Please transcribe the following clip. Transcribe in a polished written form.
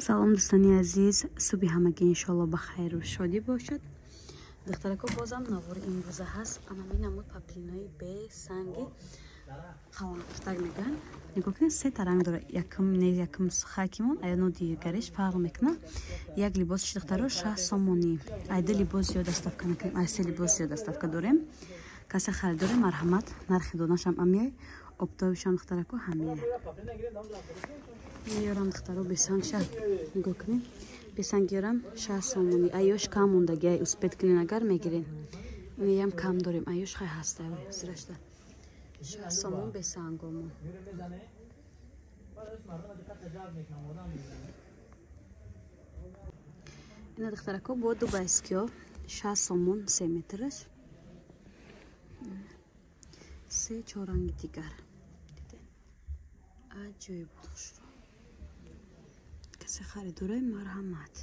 Салом, дӯстони азиз, субҳи ҳамагӣ иншоалло ба хайру шодӣ бошад. Духтарако, бозам навори имрӯза ҳаст. Анами намуд паплинои бесанги қалампуштак мегӯянд. Нигоҳ кунед, сета ранг дора. Якм не, якм хакимон аяно дигариш фарқ мекунад. Як либосиш, духтаро, 60 сомонӣ. Айда либос зиёд доставка мекунем, ай се либос зиёд доставка дорем. Касе харидоре, марҳамат. Нархи донашам амияй, оптовишам, духтарако, ҳамияй. Меёрам, духтаро, бесангша нигоҳ кунед, бесангиёрам 60 сомонӣ. Аёш кам мондаги, ай успеть кунен, агар мегирен. Инеям кам дорем, аёш хай ҳаста зирашда. 60 сомон бесангомон. Ина, духтарако, бо дубайскиё 60 сомон, 3 метраш, се чор ранги дигар. Аҷоиб хушро. Касе харидорай, марҳамат.